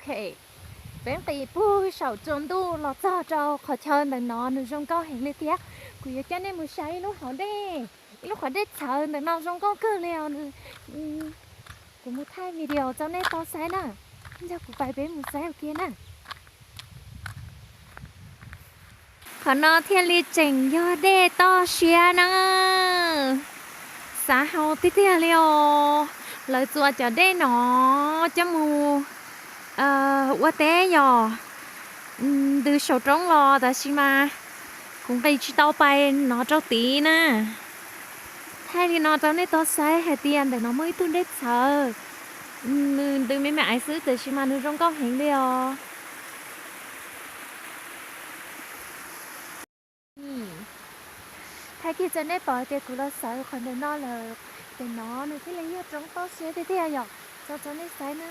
Peb nqis puag saum tsaus ntuj los txog rau qhov chaw ntawm no nws zoo nkauj heev li thiab. Kuv yuav coj nej mus saib ib lub hauv dej, ib lub qhov dej txhawv ntawm no zoo nkauj kawg li os. Kuv mus thaij video rau nej tau saib na. Nrog kuv pais peb mus saib ua ke na. Qhov no thiaj li tseem yog dej toj siab na. Xav hau tiag tiag li os. Lawv txuas cov dej no coj mus ua teb yom. Ntws saum roob los tab sis mas kuv nqis tsis tau pais no rau tid na. Thaij li no rau nej tau saib hais tias ntawm no muaj ib tug dej txhawv. Nws ntws me me aiv xwb tab sis mas nws zoo nkauj heev li os. Thaij kiag rau nej pom tias kuv los xav qhov ntawm no lawm, ces no nws thiaj li yog roob toj siab tiag tiag yom. Tso rau nej saib na.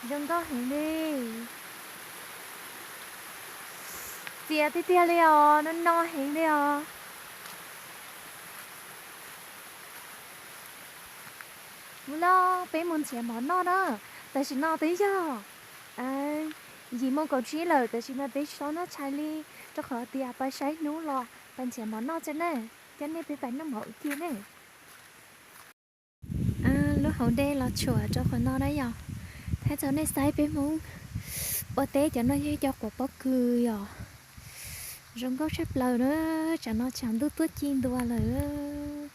Zoo nkauj heev li. Txias tiag tiag li os, no no heev li os. Mus lauj, peb mus nrhiav mov noj na. Tam sim no twb yog yim moo kaum tsib lawm, tam sim no peb tsis tau noj tshais li, rau qhov tias pais saib hnub los pais nrhiav mov noj tso na. Coj nej peb pais noj mov ua ke na. Lub hauv dej los tshuam rau qhov no na yom. Thaij rau nej saib peb Hmoob ua teb cov no yog cov quav pob kws yom. Zoo nkauj tshaj plaws na, tsam no tshav ntuj tuaj ci ntua lawm.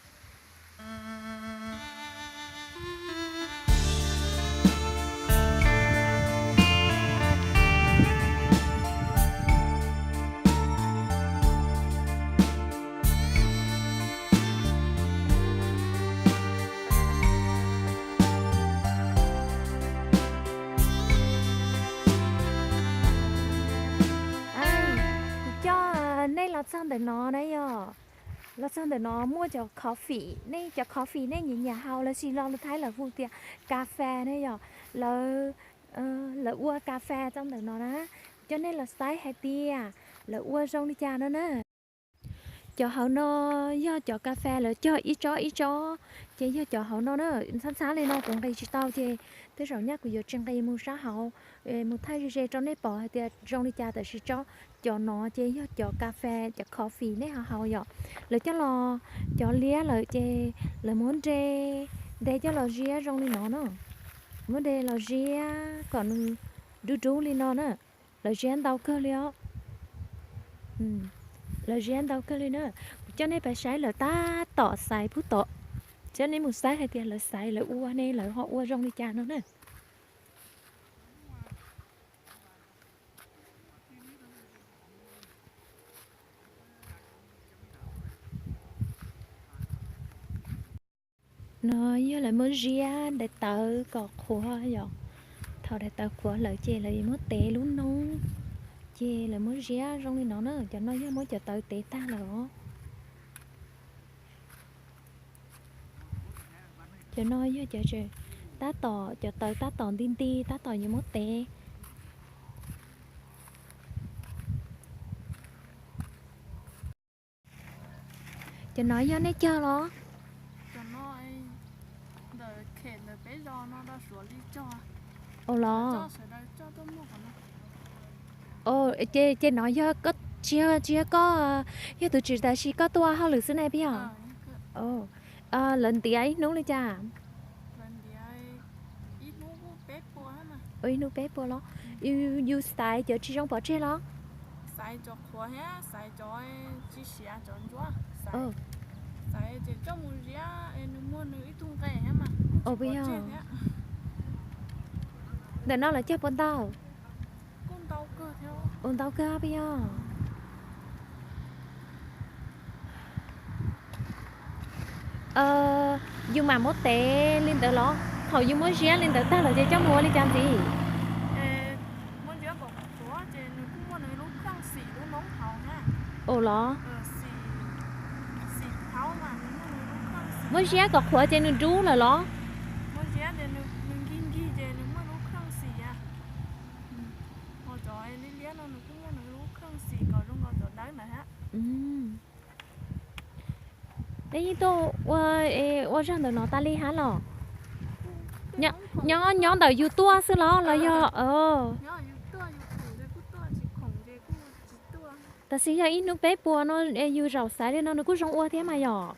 Kuv coj nej los txog ntawm no na yom. Los txog ntawm no muaj cov coffee, nej cov coffee nej nyiam nyiam haus los sis lo lus Thaib lawv hu tias kas fes ne yom. Lawv, lawv ua kas fes rau ntawm no na. Kuv coj nej los saib hais tias lawv ua zoo li cas no na. Cov hauv no yog cov kas fes lawv cog ib tsob ib tsob, ces yog cov hauv no na. Ntxhab ntxhab li no kuv nqis tsis tau ces tej zaum nyaj kuv yuav tsis nqis mus sab hauv, mus thaij ze ze rau nej pom hais tias zoo li cas. Tab sis tsob, cov no ces yog cov kas fes, cov coffee nej ho haus yom. Lawv coj los, cov liab lawm ces lawv muab nre, nte coj los ziab zoo li no na. Muab nte los ziab kom nws dub dub li no na. Lawv ziab ntau kawg li os. Lawv ziab ntau kawg li na. Kuv coj nej pais saib lawv tab tom xaiv pub tom. Coj nej mus saib hais tias lawv xaiv lawv ua ne lawv ho ua zoo li cas no na. No yog lawv muab ziab daim tawv kom qhuav yom. Thaum daim tawv qhuav lawm ces lawv muab tev lub noob, ces lawv muab ziab zoo li no na. Cov no yog muab cov tawv tev tag lawm os. Cov no yog cov tab tom, cov tawv tab tom nti nti tab tom yuav muab tev. Cov no yog nej cog los? Ua los? Ces no yog, tsis yog koj yog tus tswv tab sis koj tuaj hauj lwm xwb ne peb yog? Lawv ntiav ib hnub li cas? Ib hnub peb puas los? Yus xaiv cov tsis zoo pov tseg los? Ua peb yog. Ntawm no lawv cog puas ntau? Ua ntau kawg peb yog. Yus mam muab tev li ntawd los? Thaum yus muab ziab li ntawd tag lawm ces coj mus ua li cas ntxiv? Ua los? Muab ziab kom qhuav ces nws dub lawm los? Peb yeej tuaj ua, ua zog ntawm no tas li hab los? Nyob nyob ntawm yus tuaj xwb los los yog? Tam sim yog ib hnub peb puas no, yus zaum xaiv li no nws kuj zoo ua thiab mas yom.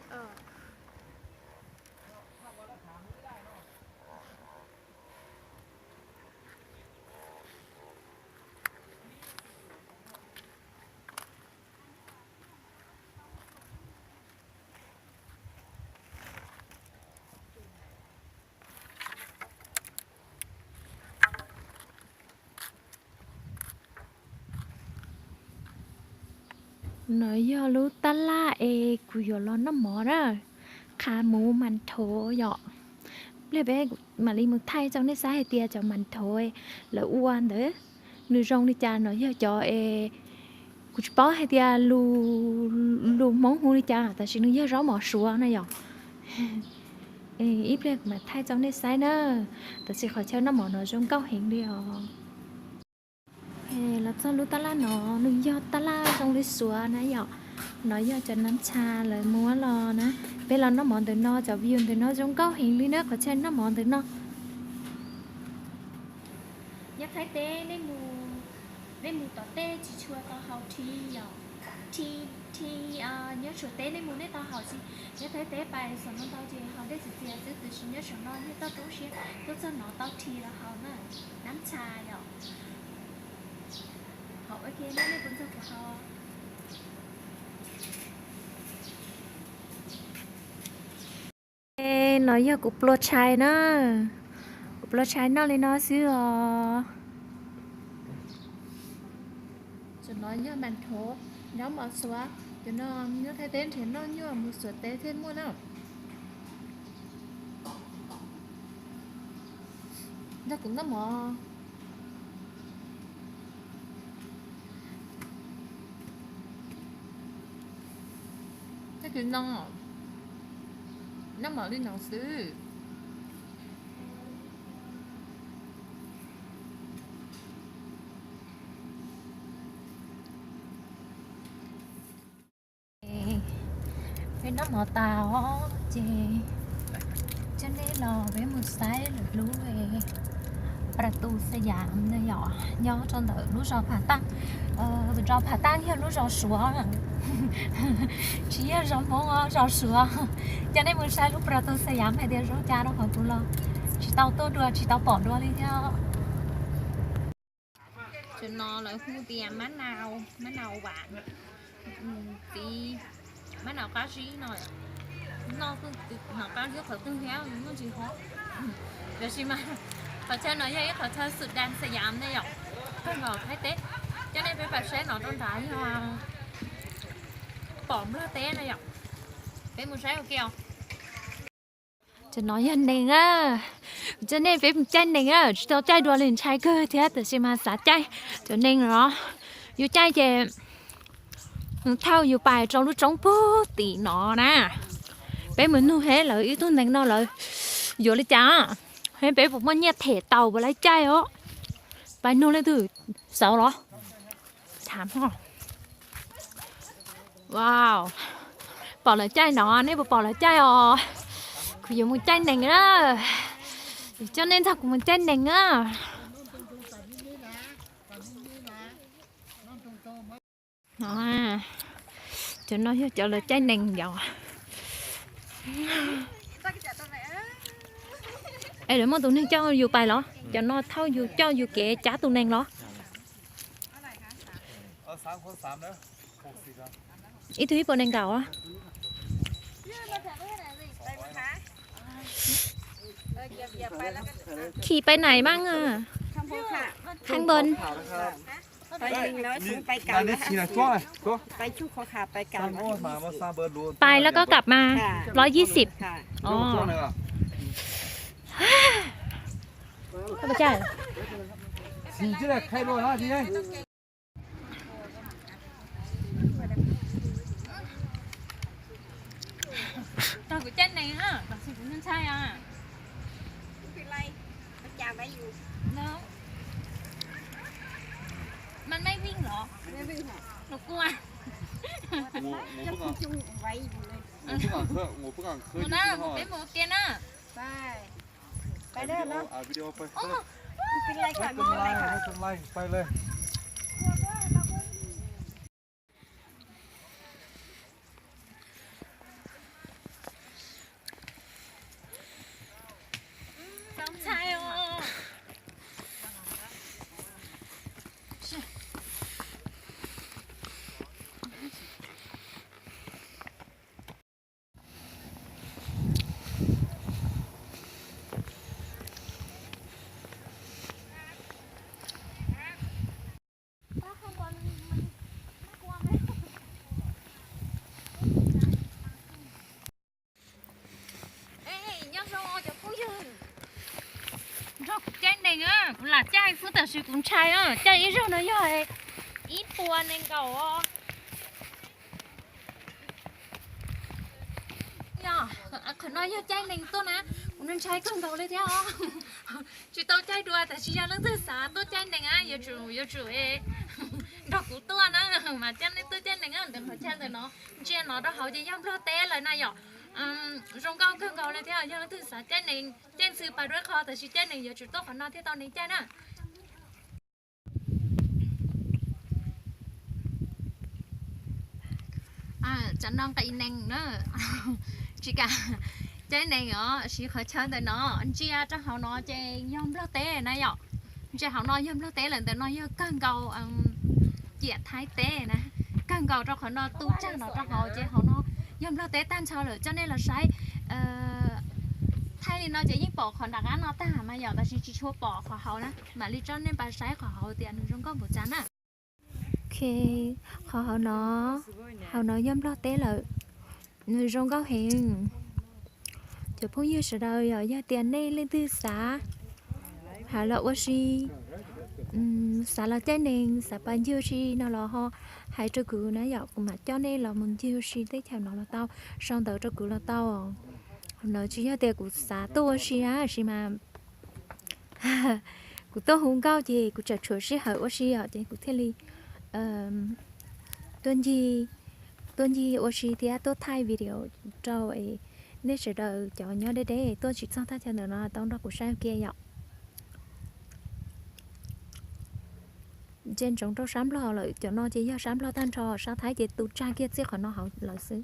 No yog lub tab laj es kuv yuav los noj mov na, qha mus mas nthov yom. Pliag peb mam li mus thaij rau nej saib hais tias cov mas nthov lawv ua ntawd nws zoo li cas. No yog cov es kuv tsis paub hais tias lus Hmoob hu li cas, tab sis nws yog zaub mov suav na yom. Ib pliag kuv mam thaij rau nej saib na. Tab sis qhov chaw noj mov no zoo nkauj heev li os. Los txog lub tab laj no, nws yog tab laj zoo li suav na yom. No yog cov nam tshas lawv muab los na. Peb los noj mov ntawm no, cov view ntawm no zoo nkauj heev li na, qhov chaw noj mov ntawm no. Nyob Thaib teb nej mus, nej mus tom tej tsis tshua tau haus rhi yom. Rhi, rhi, nyob Suav teb nej mus nej tau haus tsis? Nyob Thaib teb pais saum no ntau ces haus dej txias txias xwb, tiam sis nyob saum no nej toj roob siab tuaj txog no tau rhi los haus na. Nam tshas yom. Haus ua ke na, nej puas ntxog kuv haus. No yog kuv pluas tshais na, kuv pluas tshais noj li no xwb os. Cov no yog mas nthov, nyob mov suav, cov no nyob Thaib teb nrhiav noj nyuaj, mus Suav teb thiaj muaj na. Nrog kuv noj mov. Tag kis no, noj mov li no xwb. Peb noj mov tas os ces coj nej los peb mus saib lawv lub Pra Tu Xa Yam na yom, nyob rau ntawm lub zos Phav Taj. Zos Phav Taj yog lub zos Suav, tsis yog zos Hmoob, zos Suav. Coj nej mus saib lub Pra Tu Xa Yam hais tias zoo cas rau qhov kuv los tsis tau tuaj dua, tsis tau pom dua li thiab. Cov no lawv hu tias mab nau, mab nau vam, txiv mab nau qab zib no. Noj hnov qab zib qhov twg thiab noj tsis hov. Tiam sis mas qhov chaw no yog ib qhov chaw xwm das xa yam ne yom, kawg nkaus Thaib teb. Coj nej peb pais saib no rau nrad yog pom Nplog teb na yom. Peb mus saib ua ke os. Cov no yog nees na, coj nej peb mus caij nees na, tsis tau caij dua li ntshai kawg thiab tiam sis mas xav caij cov nees no. Yus caij ces thauj yus pais rau lub roob puag tim no na. Peb mus nug seb lawv ib tug nees no lawv yuav li cas, seb peb puas muaj nyiaj them tau puas laib caij os. Pais nug leej twg, Xauv los? Tham ho. Wow, pom lawv caij no, nej puas pom lawv caij os? Kuv yuav mus caij nees na. Coj nej nrog kuv mus caij nees na. No, cov no yog cov lawv caij nees yom. Es lawv muaj tus neeg coj yus pais los? Cov no thauj yus coj yus kev cab tus nees los? Ib tug ib puas nees nkaum. Khi pais nais mas, khang npon. Pais แล้วก็กลับมา ร้อยยี่สิบ อ๋อ Tau kuv caij nees na, tam sim kuv ntshai a. มันไม่วิ่งเหรอ? หนูกลัว. หนูนะ หนูไปหมดเตียนนะ. Pais na no. Pais le. Nyob zoo cov phooj ywg, nrog kuv caij nees, kuv lam caij xwb tab sis kuv ntshai, caij ib zaug no yog ib puas nees nkaum. Qhov no yog caij nees tuaj na, kuv ntshai kawg nkaus li thiab os. Tsis tau caij dua tab sis yog leej twg xav tuaj caij nees yuav tsum, yuav tsum nrog kuv tuaj na, mas coj nej tuaj caij nees ntawm qhov chaw ntawm no. Ntsia no rau hauv ces yog Nplog teb lawm na yom. Zoo nkauj kawg nkaus li thiab, yog leej twg xav caij nees, caij ntxhw pas dua qho tab sis caij nees yuav tsum tuaj qhov no thiaj tau nees caij na. Tsam no nqis nees na, tsis kam caij nees os, siv qhov chaw ntawm no. Ntsia rau hauv no ces yog Nplog teb na yom. Ntsia hauv no yog Nplog teb lawm, ntawm no yog kawg nkaus ciam Thaib teb na, kawg nkaus rau qhov no tu tsag no rau hauv ces hauv no yog Nplog teb tag nrho lawm. Coj nej los saib, thaij li no ces yeej pom qhov nram qab no tag mas yom, tab sis tsis tshua pom qhov hauv na. Mam li coj nej pais saib qhov hauv tias nws zoo nkauj npaum cas na. Ok, qhov hauv no, hauv no yog Nplog teb lawm, nws zoo nkauj heev. Cov phooj ywg sawv daws yom, yog tias nej leej twg xav hais los ua si, xav los caij nees, xav pais ncig ua si no los ho hais rau kuv na yom, kuv mam coj nej los mus ncig ua si teb chaws no los tau, sau ntawv rau kuv los tau. Hauv no tsis yog tias kuv xav tuaj ua si na, tab sis mas kuv tuaj hu nkauj ces kuv tseem tshuav sij hawm ua si os, ces kuv thiaj li tuaj ncig, tuaj ncig ua si thiab tuaj thaij video rau nej sawv daws cov nyob deb deb tuaj tsis txog thaj chaw ntawm no tau nrog kuv saib ua ke yom. Ntsia ntsoov rau sab Nplog lawm, cov no ces yog sab Nplog tag nrho, sab Thaib ces tu tsag kiag txij qhov no hauv lawm xwb.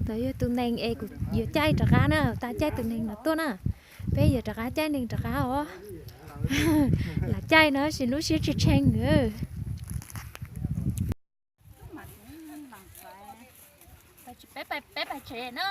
Ntawd yog tus nees es kuv yuav caij rov qab na, tas caij tus nees no tuaj na. Peb yuav rov qab caij nees rov qab os. Lam caij no sis lub siab tsis tshee. Peb pais tsev na.